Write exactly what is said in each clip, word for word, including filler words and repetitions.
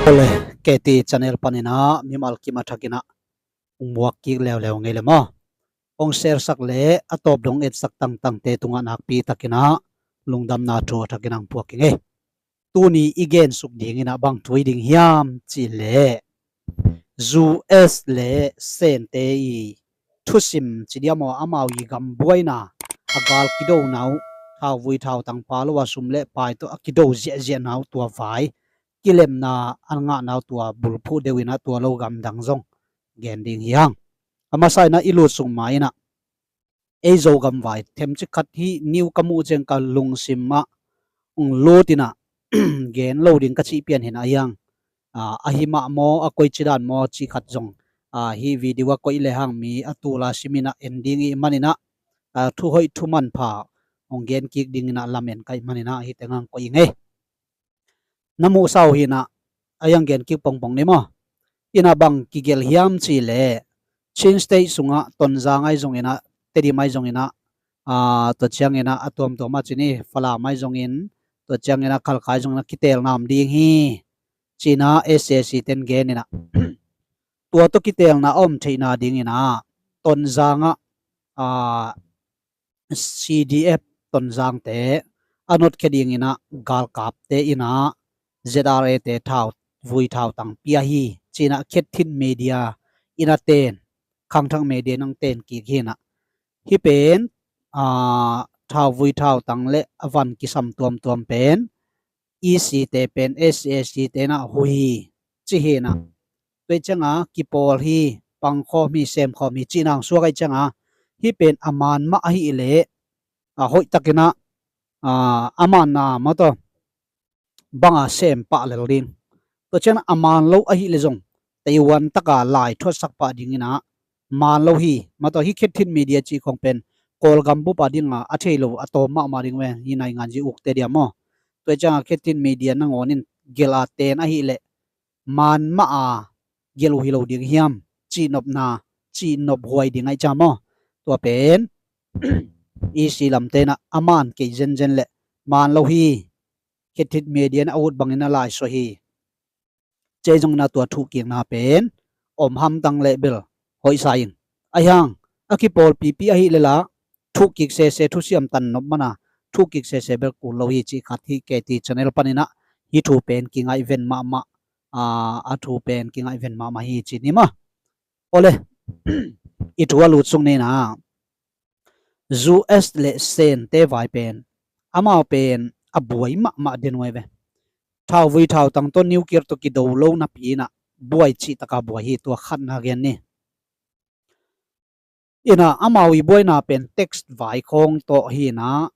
Ole, K T channel panin ah mimal kim a thakin ah hong muak kik leuleu ngei le maw. Hong share sak le a tawp dong etsak tangtangte tungah nakpi takin ah lungdamna thu a thakin ah hong puak kik ngei. Tuni i gensuk dingin ah bang thu hi ding hiam cih leh U S le Sente i thusim ci diam aw, amau i gam buaina, a gal kidona uh, thauvui thautang pha lo a sum le pai tawh a kido ziahziahna uh tua vai kilemna a ngahna uh tua bulphuh deuh in ah tua lo gamdang zong gen ding hi hang. A masa in ah i lutsuk ma in ah ei Zogam vai themcik khat hih news ka muh ciang ka lungsim ah hong lut in ah gen lo ding ka cih pian hi in ah, ahi hang, ah, ahi mah maw, a koici dan maw cih khat zong, ah, hih video a koih le hang mi a tul a sim in ah en ding i hih manin ah, ah, thu hoih thu manpha hong gen kik dingin ah lamen ka hih manin ah hih teng hong koih ing ei. Na muhsa uh hi in ah, a hong gen kik pongpong ni maw. In ah bang kigelh hiam cih leh Chin State sungah Tonzang ahi zongin ah, Tedim ahi zongin ah, ah, tua ciangin ah a tuamtuam ah ci ni, Falam ahi zongin, tua ciangin ah Khalkha ahi zongin ah kiteelna om ding hi ci in ah S A C ten gen in ah, tua tawh kiteelna a om theihna dingin ah Tonzang ah, ah, C D F Tonzangte a notkhia dingin ah galkapte in ah Z R A te thauvui thautang pia hi ci in ah Khet Thin Media in ah ten, Khangthak Media in ah ten kik hi in ah, hih pen, ah, thauvui thautang le a van kisam tuamtuam pen E C te pen S A C te in ah huh hi ci hi in ah, tua ciangin ah kipawl hi, pangkhawm hi, semkhawm hi cihna hong suak ahih ciangin ah, hih pen a man mah ahih leh, ah, hoih takin ah, ah, a manna mah tawh bang a sem pah lel ding, tua ciangin ah a man lo ahih leh zong teihuan taka lai thuatsak pah dingin ah man lo hi. Mah tawh hih Khet Thin Media cih khong pen Kawlgam bup a ding a, a thei lo a tawm mahmah ding ve, hih nainganzi ukte diam aw. Tua ciangin ah Khet Thin Media nangawn in gelh a ten ahih leh man mah a gelh uh hi lo ding hiam cihnopna, cihnop huai ding ahih ciang maw. Tua pen E C lamte in ah a man kei zenzen leh man lo hi, Khet Thin Media in a ut bangin a laisuah hi ci hi zongin ah tua thuhkikna pen om hamtang leh bel hoihsa ing. Ahi hang a kipawlpipi ahih leh lah thuhkik sese, thusiam tannop man a thuhkik sese bel kul lo hi cih khat hih K T channel panin ah hih thu pen kingaihven mahmah, ah, a thu pen kingaihven mahmah hi ci ni maw. Ole, i thu a lutsuk ni in ah U S le Sente vai pen amau pen a buai mahmah den uh ai ve. Thauvui thautang tawh nuclear tawh kido lo napi in ah buai cih taka buai hi, tua khatna gen ni. In ah amau i buaina pen tax vai khawng tawh hi in ah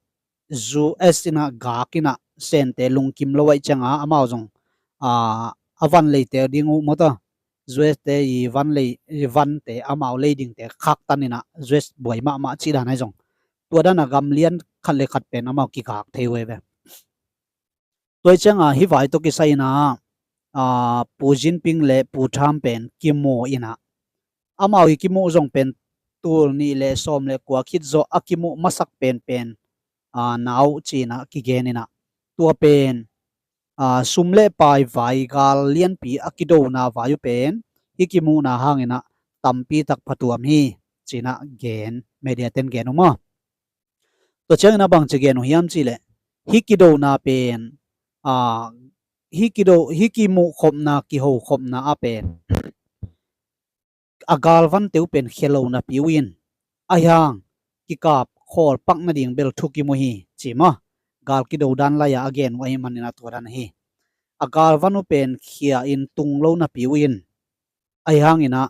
U S in ah gak in ah Sente lungkim lo ahih ciangin ah amau zong, ah, a van leite ding uh mawtaw, U S te i van lei, i vante amau lei dingte khaktan in ah U S buai mahmah cih dan ahi zong, tua dan a gam lian khat le khat pen amau kigak thei uh ai ve. Tua ahih ciangin ah hih vai tawh kisai in ah, ah, Pu Jinping le Pu Trump pen kimu in ah, amau i kimuh zong pen tul nih le sawm le kua khit zawh a kimuh masak penpen, ah, na uh ci in ah kigen in ah, tua pen, ah, sum le pai vai, gal lianpi a kidona vai uh pen hih kimuhna hangin ah tampi tak phatuam hi ci in ah gen, media ten gen uh maw. Tua ciangin ah bangci gen uh hiam cih leh hih kidona pen, ah, hih kido, hih kimuhkhopna, kihokhopna ah pen a galvante uh pen khia lo napi uh in, ahi hang kikap khawl pak nading bel thukim uh hi ci maw. Gal kido dan lai-a a gen uh ahih manin ah tua dan ahi. A galvan uh pen khia in tung lo napi uh in, ahi hangin ah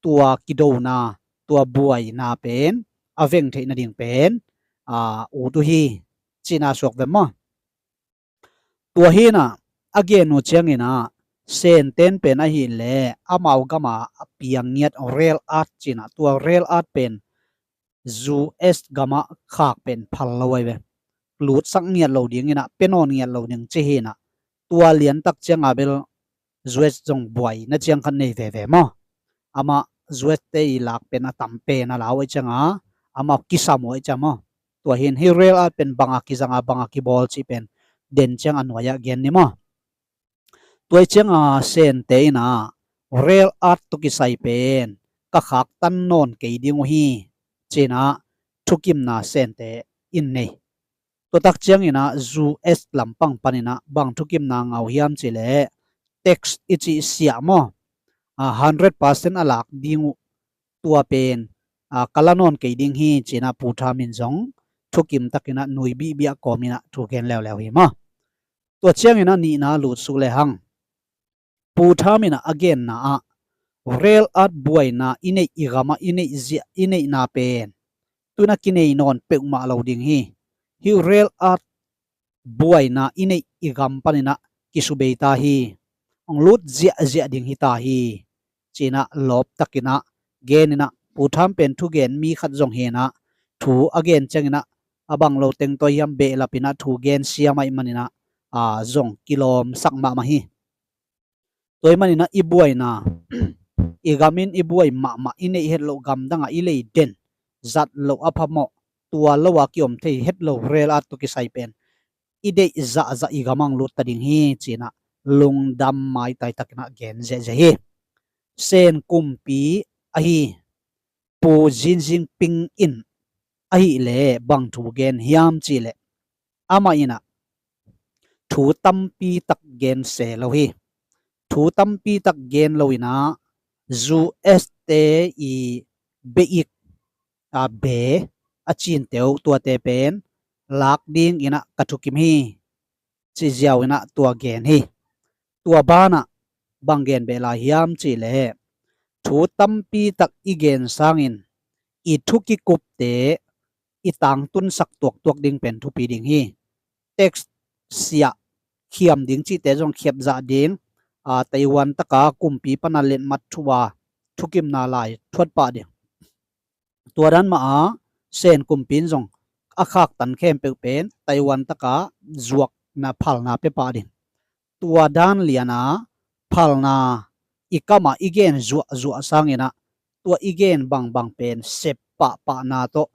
tua kidona, tua buaina pen a veng theih nading pen, ah, ut uh hi ci in ah suak ve maw. Tua hi in ah a gen uh ciangin ah Senten pen ahih leh amau gam a piang ngiat rare earth ci in ah, tua rare earth pen U S gam ah khak pen phal lo ai ve. Lutsak ngiat lo dingin ah, pia nawn ngiat lo ding ci hi in ah, tua liantak ciang a bel U S zong buaina ciang khat nei veve maw. Amah U S te i lak pen a tam pen a lau ahih ciang a, amah kisam uh ahih ciang maw. Tua hi in hih rare earth pen bang a kizang a, bang a kibawl cih pen den ciang a nuai ah gen ni maw. Tua cianga Sente inah rare earth tawh kisai pen ka khaktan nawn kei ding uh hi, cinah thukimna Sente in nei. Tua tak cianginah U S lampang paninah bang thukimna ngah uh hiam cihleh, tax i cih siah maw, a hundred percent a lak ding uh, tua pen a ka la nawn kei ding hi, cinah Pu Tham in zong thukim takinah nui bihbiah kawminah thu gen leuleu hi maw. Tua cianginah nihna lutsuk lehang, Pu Tham inah a genna ah rare earth buaina i neih i gamah i neih ziah i neihna pen tu-in a kinei nawn peuhmah lo ding hi. Hih rare earth buaina i neih i gam paninah kisubei ta hi. Hong lut ziahziah ding hi ta hi, cinah lawp takinah geninah, Pu Tham pen thugen mi khat zong hinah, thu a gen cianginah a bang lo teng tawh hiam behlapinah thu gen siam ahih maninah a zong kilawmsak mahmah hi. Tua ahih maninah i buaina, i gamin i buai mahmah, i neih het loh gamdangah i lei den, zat loh a phamawh, tua lo a kiom thei het lo rare earth tawh kisai pen i deih zahzah i gamah hong lut ta ding hi, cinah lungdam maitai takinah gen ziahziah hi. Sen kumpi ahi Pu Xi Jinping in ahih leh bang thu gen hiam cihleh, amah inah thu tampi tak gen se lo hi. Thu tampi tak gen lo inah U S te i beik, a be a cinte uh, tuate pen lak dinginah ka thukim hi, ci ziau inah tua gen hi. Tua banah bang gen beh lai hiam cihleh, thu tampi tak i gen sangin i thu kikupte i tangtunsak tuaktuak ding pen thupi ding hi. Tax siah khiam ding cihte zong khiap zah ding, a Taiwan taka kumpi pana letmat thu a thukimna lai thuat pah ding. Tua dan mah a Sen kumpi in zong a khaktan khempeuh pen Taiwan taka zuakna phalna pia pah ding. Tua dan liana phalna i kamah i gen zuahzuah sanginah tua i gen bangbang pen sep pahpahna tawh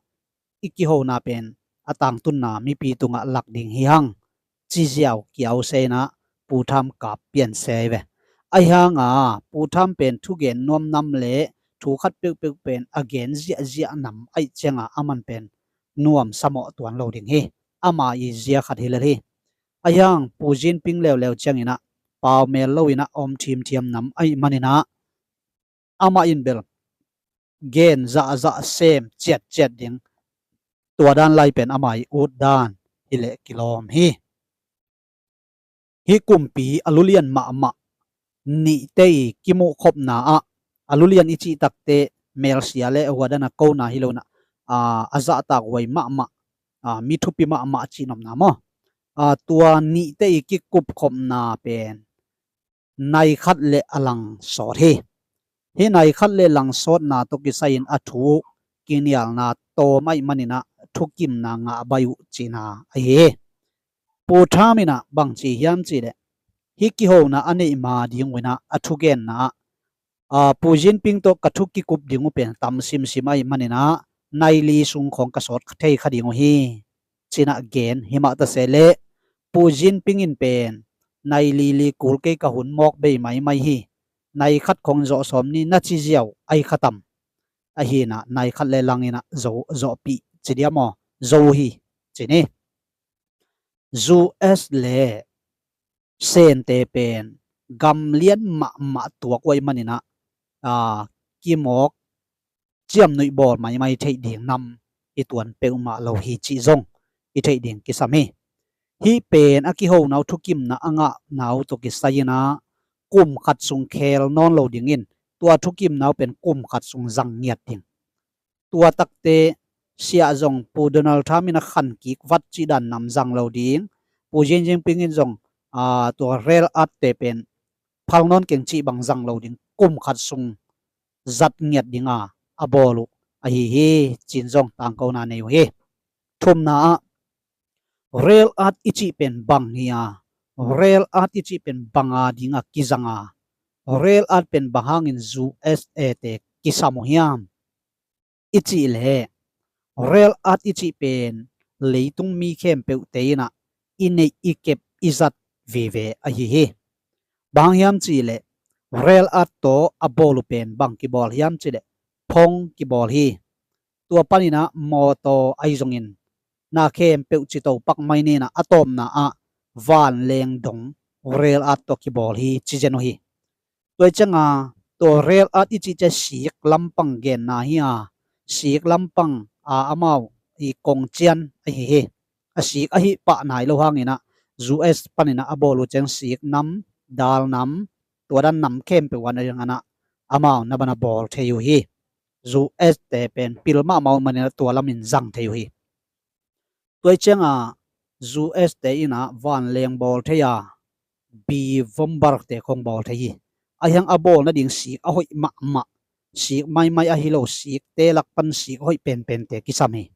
i kihona pen a tangtunna mipi tungah lak ding hi hang, ci ziau kiau se inah Pu Tham kap pian se ve. Ahi hanga Pu Tham pen thugen nuam nam le thu khat peuhpeuh pen a gen ziahziah nam ahih cianga aman pen nuam samawh tuan lo ding hi. Ama i zia khat hi lel hi. Ahi hang Pu Jinping leuleu cianginah pau mel loinah om thimthiam nam ahih maninah amah in bel gen zahzah sem ciatciat ding, tua dan lai pen ama i ut dan hileh kilawm hi. Hih kumpi a lulian mahmah nihte i kimuhkhopna ah, a lulian i cihtakte melsia le a huadana kona hi lonah, a zahtak huai mahmah, mi thupi mahmah a cihnopna maw, tua nihte i kikupkhopna pen nai khat le a lang sawt hi. Hih nai khat le lang sawtna tawh kisai-in a thu kinialna tawm ahih maninah thukimna ngah baih uh cihna ahi hi. Pu Tham inah bang ci hiam cihleh, hih kihona a neih ma ding uh inah a thugenna ah, Pu Jinping tawh ka thu kikup ding uh pen tam simsim ahih maninah nai li sung khawng ka sawt thei kha ding uh hi, cinah gen hi mah ta se leh, Pu Jinping in pen nai li li kul kei ka hun mawk bei maimai hi, nai khat khawng zawh sawm ni na ci ziau ahi kha tam. Ahinah nai khat le lang inah zo, zawhpih ci dia maw, zo hi, ci ni. U S le Sente pen gamlian mahmah tuak uh ahih maninah, a, kimawk ciamnuih bawl maimai theih ding nam i tuan peuhmah lo hi cih zong i theih ding kisam hi. Hih pen a kihona uh thukimna a ngahna uh tawh kisai inah kum khat sung khel nawn lo dingin tua thukimna uh pen kum khat sung zang ngiat ding. Tua takte siah zong Pu Donald Trump in a khan kik vat cih dan nam zang lo ding. Pu Xi Jinping in zong, a, tua rare earth te pen phal nawn keng cih bang zang lo ding. Kum khat sung zat ngiat dinga a bawl uh ahi hi, ci-in zong tangkona nei uh hi. Thumna ah rare earth i cih pen bang hi a, rare earth i cih pen banga dinga kizanga, rare earth pen bang hangin U S A te kisam uh hiam i cih leh, rare earth i cih pen leitung mi khempeuhte inah i neih i kep i zat veve ahi hi. Bang hang hiam cih leh rel at tawh a bawl uh pen bang kibawl hiam cih leh phone kibawl hi. Tua panin ah mawtaw ahi zongin na khempeuh cito pak mai ni in ah a tawpna ah vanleng dong rel at tawh kibawl hi ci zen uh hi. Tua hi cianga tua rel at i cih ciang sik lampang genna hi a, sik lampang a amau i kongcian ahi hi. A sik ahi pah nai lo hangin ah U S panin ah a bawl uh ciang sik nam, dal nam, tua dan nam khempeuh an a ding an ah amau na bana bawl thei uh hi. U S te pen pil mahmah uh manin ah tua lamin zang thei uh hi. Tua hi cianga U S te in ah vanleng bawl thei a, bi bomber te khong bawl thei hi. Ahi hang a bawl nading sik a hoih mahmah, sik maimai ahi lo, sikte lak pan sik hoih penpente kisam hi.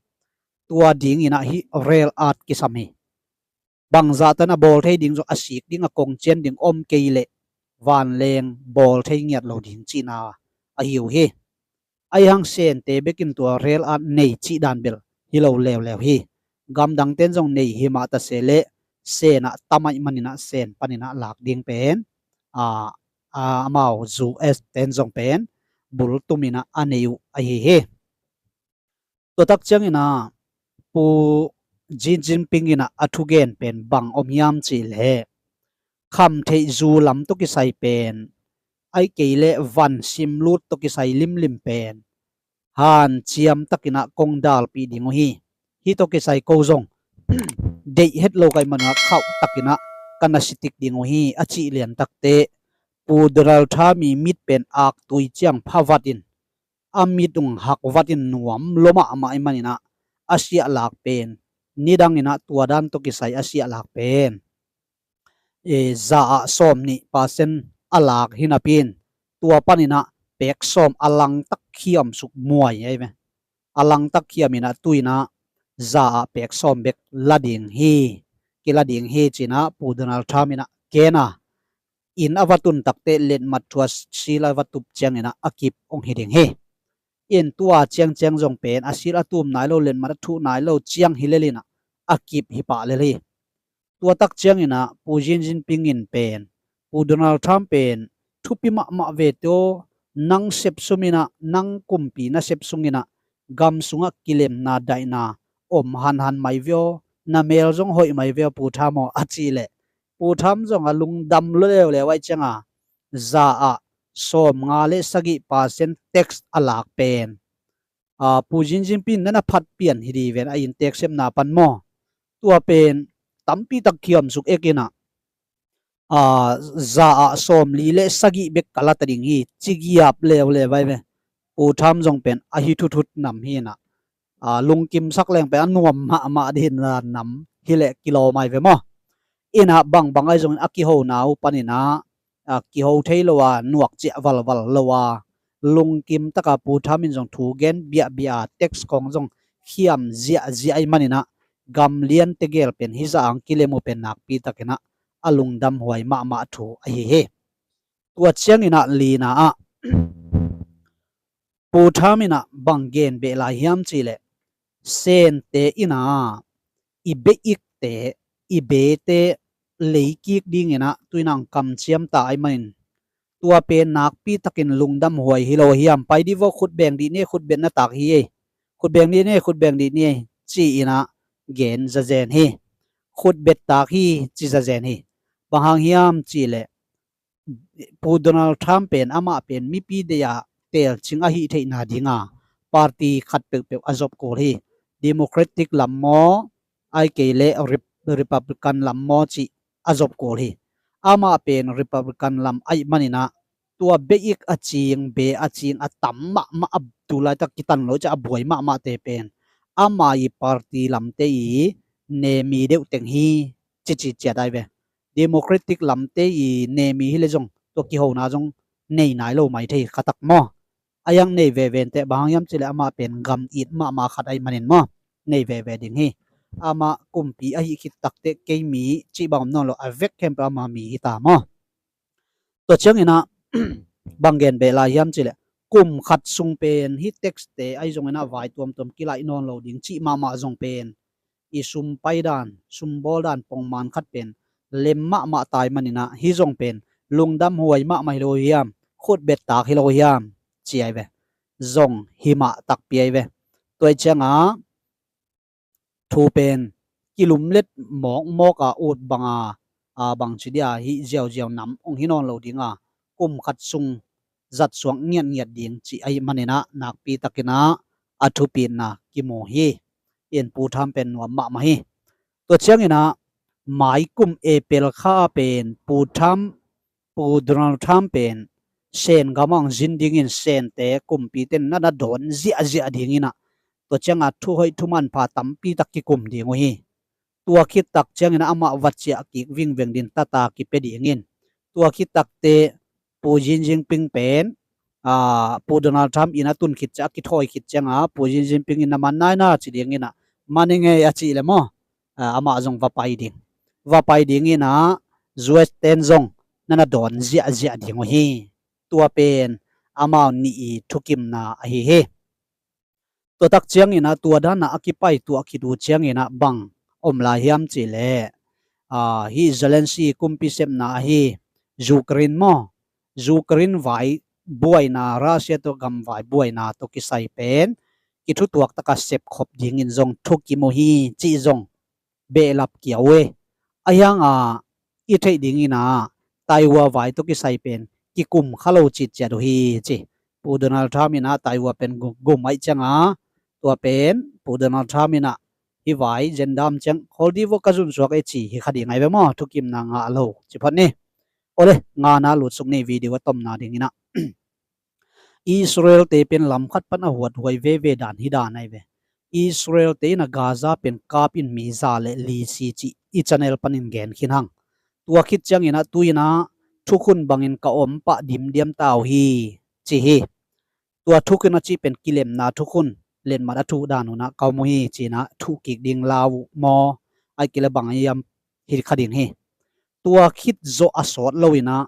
Tua dingin ah hih rel at kisam hi. Bangzah tan a bawl thei ding zong a sik ding a kongcian ding om kei leh vanleng bawl thei ngiat lo ding cihna ahi uh hi. Ahi hang Sente bekin tua rel at nei cih dan bel hi lo leuleu hi. Gamdang ten zong nei hi mah ta se leh Sen ah tam ahih manin ah Sen panin ah lak ding pen a, a, amau U S ten zong pen bul tumin ah a nei uh ahi hi. Tua tak ciangin ah Pu Xi Jinping in ah a thugen pen bang om hiam cih leh khamtheih zu lam tawh kisai pen, ahih kei leh van simlut tawh kisai limlim pen hanciam takin ah kong dalpih ding uh hi. Hih tawh kisai ko zong deih het lo ka hih manin ah khauh takin ah ka na sitik ding uh hi a cih lian takteh Pu Donald Trump i mit pen aktui ciang phavat in a mit ung hakvat in nuam lua mahmah ahih manin ah a siah lak pen, nidangin ah tua dan tawh kisai a siah lak pen e, za ah sawm nih percent a lak hi napi in tua panin ah pek sawm a langtak khiam suk muai ahi ve. A langtak khiam in ah tu in ah za ah pek sawm bek la ding hi, kila ding hi ci in ah Pu Donald Trump in ah gen a, inn a va tun takteh letmat thu a seal a va tup ciangin ah a kip hong hi ding hi. In tua ciangciang zong pen a seal a tum nai lo, letmat a thuh nai lo ciang hi lel in ah a kip hi pah lel hi. Tua tak ciangin ah Pu Xi Jinping in pen, Pu Donald Trump pen thupi mahmah ve teh aw, nang sepsum in ah, nang kumpi na sepsung in ah gam sungah kilemna daihna om hanhan mai ve aw, na mel zong hoih mai ve aw Pu Trump aw a cih leh Pu Trump zong a lungdam lua leuleu ahih cianga za ah sawmnga le sagih percent tax a lak pen, a, Pu Xi Jinping na na phat pian hi di ven a, inn tax sepna pan maw? Tua pen tampi tak khiam suk ek in ah, a, za ah sawmli le sagih bek ka la ta ding hi ci giap leuleu ahi ve. Pu Trump zong pen a hi thuthut nam hi in ah, a, lungkim sak leng pen a nuam mahmah ding nam hi leh kilawm ahi ve maw? In ah bangbang ahi zongin a kihona uh panin ah, a, kiho thei lo a, nuak ciah valval lo a, lungkim taka Pu Trump in zong thu gen biahbiah a, tax khong zong khiam ziahziah ahih manin ah gam lian tegel pen hih za ah kilem uh pen nakpi takin ah a lungdam huai mahmah thu ahi hi. Tua ciangin ah lina ah Pu Trump in ah bang gen beh lai hiam cih leh Sente in ah i beikte, i bete leikik dingin ah tu in ah kamciam ta ahih manin tua pen nakpi takin lungdam huai hi lo hiam? Pai di vaw, khut beng dih ni, khut bet na tak hi ei, khut beng dih ni, khut beng dih ni ei ci in ah gen zazen hi. Khut bet tak hi ci zazen hi. Bang hang hiam cih leh Pu Donald Trump pen amah pen mipi deih a telcing ahi theihna dinga party khat peuhpeuh a zop kul hi. Democratic lam maw, ahih kei leh Rep-, Republican lam maw cih a zop kul hi. Amah pen Republican lam ahih manin ah tua beik a cing, be a cing a tam mahmah a tu laitak kitan lo ciah a buai mahmahte pen ama i party lamte i nemi deuh teng hi cici ciat ahi ve. Democratic lamte i nemi hi leh zong tua kihona zong nei nai lo mai thei kha tak maw? A yang nei veve inteh, bang hang hiam cih leh amah pen gam it mahmah khat ahih manin maw, nei veve ding hi. Amah kumpi ahi khit takteh kei mi cih bang om nawn lo, a vek khempeuh ama mi hi ta maw? Tua ciangin ah bang gen beh lai hiam cih leh kum khat sung pen hih tax te ahi zongin ah vai tuamtuam kilaih nawn lo ding cih mahmah zong pen i sum paidan, sum bawldan pongman khat pen lem mahmah ta ahih manin ah hih zong pen lungdam huai mahmah hi lo hiam, khut bettak hi lo hiam, ci ai ve. Zong hi mah takpi ai ve. Tua ciangah thu pen kilumlet mawkmawk a ut banga, a bangci dia hih ziauziau nam hong hi nawn lo dinga, kum khat sung zat suak ngiatngiat ding ci ahi maninah nakpi takinah a thupitna kimu hi. In Pu Tham pen nuam mahmah hi. Tua cianginah maikum April kha a pen Pu Tham, Pu Donald Trump pen Sen gam ah hong zin dingin Sente kumpite na na dawn ziahziah dinginah tua ciangah thuhoih thumanpha tampi tak kikum ding uh hi. Tua khit tak ciangin amah va ciah kik vingveng din tata kipia dingin, tua khit takte Pu Xi Jinping pen, aa, Pu Donald Trump in a tun khit ciah a kithawi khit ciangah Pu Xi Jinping in na man nai na ci dinginah man i ngei a cih le maw, aa, amah zong va pai ding. Va pai dinginah U S ten zong na na dawn ziahziah ding uh hi. Tua pen amau nih i thukimna ahi hi. Tua tak cianginah tua danah a kipai tuah khit uh cianginah bang om lai hiam cih leh, aa, hih Zelensky kumpi sepna ahi Ukraine maw, Ukraine vai buaina, Russia tawh gam vai buaina tawh kisai pen kithutuak taka sepkhop dingin zong thukim uh hi cih zong behlap kia uh e. Ahi hanga i theih dinginah Taiwan vai tawh kisai pen kikum kha lo citciat uh hi ci. Pu Donald Trump inah Taiwan pen gu-, gum aih cianga tua pen Pu Donald Trump inah hih vai zendam ciang kholdi vua ka zunsuak e ci hi kha ding ai ve maw, thukimna ngah lo ci phot ni. Ole, ngana lutsuk ni video a tomna dinginah. Israel te pen lam khat pan a huathuai veve dan hi dan ai ve. Israel te in a Gaza pen kap in mi za le li si ci i channel panin gen khin hang. Tua khit cianginah tuinah thukhun bangin ka om pah dimdiam ta uh hi ci hi. Tua thukhun a cih pen kilemna thukhun letmat a thuh dan unah ka om uh hi cinah thuh kik ding lau uh maw, ai kile bang a hiam hi kha ding hi. Tua khit zawh a sawt loinah,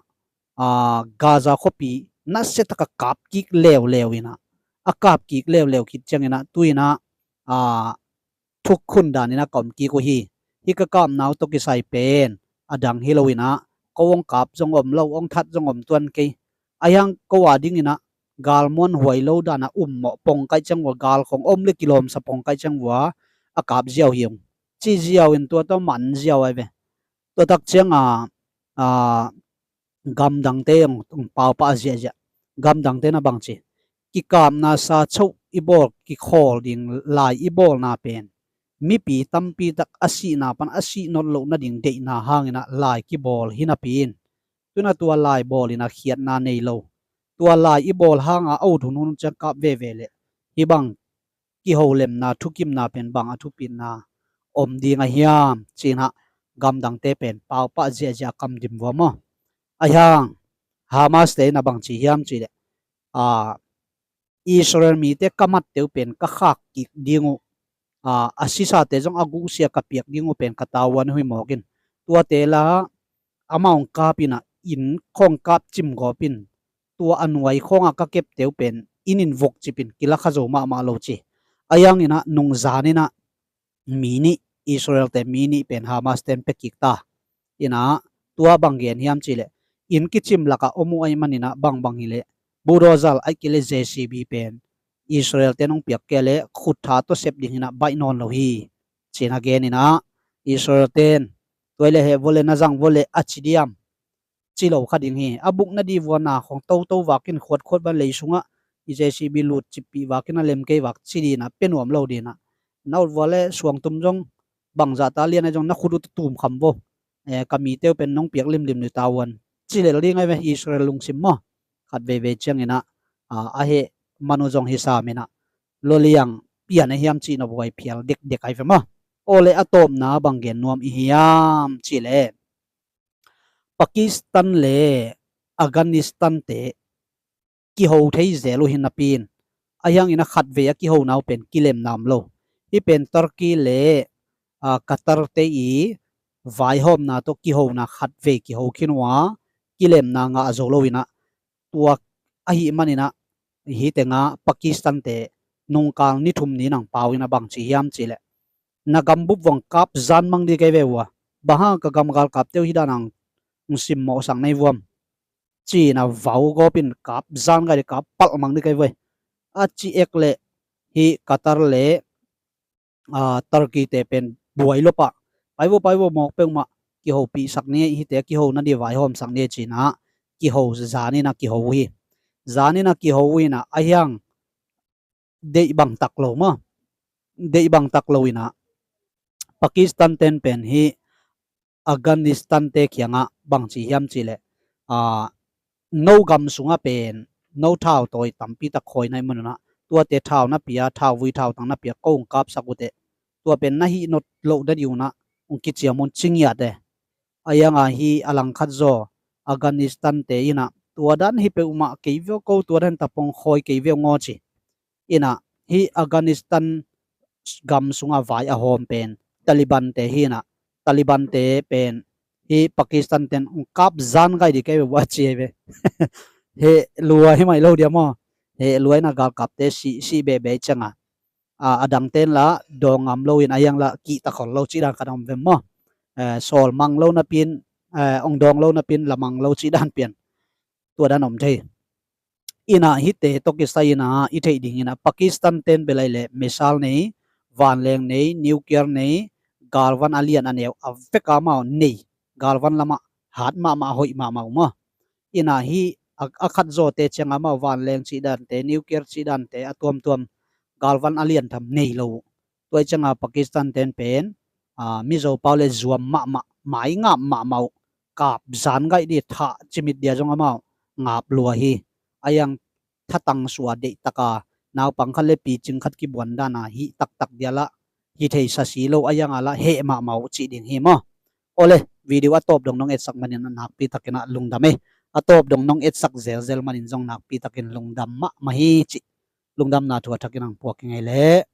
aa, Gaza khuapi nasia taka kap kik leuleu inah, a kap kik leuleu khit cianginah tuinah, aa, thukhun daninah ka om kik uh hi. Hih ka kapna uh tawh kisai pen a dang hi loinah ko hong kap zong om lo, hong that zong om tuan kei. Ahi hang ko a dinginah galmuan huai lo danah ummawh pongkaih ciang vua, gal khong om le kilawmsa pongkaih ciang vua a kap ziau hi ung ci ziau in tua tawh man ziau ai ve. Tua tak cianga, aa, gamdangte hong, hong paupah ziahziah. Gamdangte na bangci, kikapna sa choh i bawl, kikhawl ding lai i bawlna pen mipi tampi tak a sihna pan a sih not loh nading deihna hanginah lai kibawl hi napi in, tuinah tua lai bawl inah khiatna nei lo. Tua lai i bawl hanga a ut hunhun ciang kap veve leh hih bang kiholemna thukimna pen bang a thupitna om ding a hiam cinah gamdangte pen paupah ziahziah kam dim vua maw. Ahi hang Hamas te in a bangci hiam cih leh, aa, Israel mite ka matte uh pen ka khak kik ding uh, aa, a sisate zong a guhsia ka piak ding uh pen ka tavuan uh hi mawk in, tuate la amah hong kap inah inn khawng kap cimgawp in, tua a nuai khawngah ka kepte uh pen inn in vokcip in kila kha zo mahmah lo ci. Ahi hanginah nungzan inah mi nih, Israel te mi nih pen Hamas ten pia kik ta. Inah tua bang gen hiam cih leh inn kicim lakah om uh ahi maninah bangbang hileh bulldozer aih kile J C B pen Israel ten hong piak kei leh khut tha tawh sep dinginah baih nawn lo hi cinah gen inah Israel ten tua i le heh vua le na zang vua le a ci diam ci lo kha ding hi. A buk na di vua na khong toto vakin khuatkhuat van lei sungah i J C B lut cippih vakin a lem kei vak ci dinah pia nuam lo dinah na ut vua le suangtum zong bangzah ta lian a zong na khut uh tum kham vo. Eh, ka mite uh pen nong piak limlim ni tavuan ci lel ding ai ve Israel lungsim maw. Khat veivei cianginah, ah, a heh man uh zong hi saminah lua liang pian a hiam cih na buai phial dekdek ai ve maw. Aw le a tawpna bang gen nuam i hiam cih leh Pakistan le Afghanistan te kiho thei zel uh hi napi in, ahi hangin a khatvei a kihona uh pen kilemna om lo. Hih pen Turkey le, ah, Qatar te i vaihawmna tawh kihona khatvei kiho khin uh a kilemna ngah zo lo inah tua ahi maninah hih tengah Pakistan te nungkal ni thum ni nang pau inah bang ci hiam cih leh na gambup vong kap zan mang ding kei ve uh a, bang hang ka gam galkapte uh hih dan ang hong simmawhsak nei vuam. ci-in a vau gawpin kap zan gai dih, kap palh mang dih kei voi. A ci ek leh hih Qatar le Turkey te pen buai lua pah. Pai vo, pai vo, mawk peuhmah kihopihsak ni, hihte a kiho nadih vaihawmsak ni ci-in a kiho, zanin a kiho uh hi. Zanin a kiho uh in a, a hiang deih bang tak lo maw. Deih bang tak lo in a Pakistan ten pen hih Afghanistan te kiangah bangci hiam cihleh, no gam sungah pen no thau tawi tampi tak khawi na hih manun a, tuate thau na pia, thau vui thau tang na pia, ko hong kapsak uh teh, tua pen na hih not loh nadih un a hong kiciam un ci ngiat e. A hiang a hih a langkhat zaw Afghanistan te in a, tua dan hi peuhmah kei veu ko, tua dan tapong khawi kei veu ngaw ci. In a hih Afghanistan gam sungah vai a hawm pen Taliban te hi in a, Taliban te pen hih Pakistan ten hong kap zan gai dih kei ve, vua ci ei ve. Heh lua hi mai lo dia maw. Heh lua in a galkapte sih, sih behbeh ciang a, a dang ten la dawng ngam lo in, a hiang la kihta khol lo cih dan khat om ve maw. Sawl mang lo napi in, hong dawng lo napi in la mang lo cih dan pian, tua dan om thei. In a hihte tawh kisai in a i theih ding in a Pakistan ten bel ahih leh missile nei, vanleng nei, nuclear nei, galvan a lian a neu a vek a amau nei, galvan lamah hat mahmah, hoih mahmah uh maw. In a hih a khat zawte ciang a amau vanleng cih dante, nuclear cih dante, a tuamtuam galvan a lian tham nei lo uh. Tua ciang a Pakistan ten pen Mizo pau le zuam mahmah, mai ngap mahmah uh, kap zan gai dih, thah cimit dia zong amau ngap lua hi. A hiang thatang sua deih tak a naupang khat le picing khat kibuan dan a hih taktak dia la hi thei sa si lo, a hiang a la heh mahmah uh cih ding hi maw. Aw le, video a tawp dong nong etsak manin a nakpi takin a lungdam ei. A tawp dong nong etsak zelzel manin zong nakpi takin lungdam mahmah hi cih lungdamna thu a thakin ang puak ing ei leh.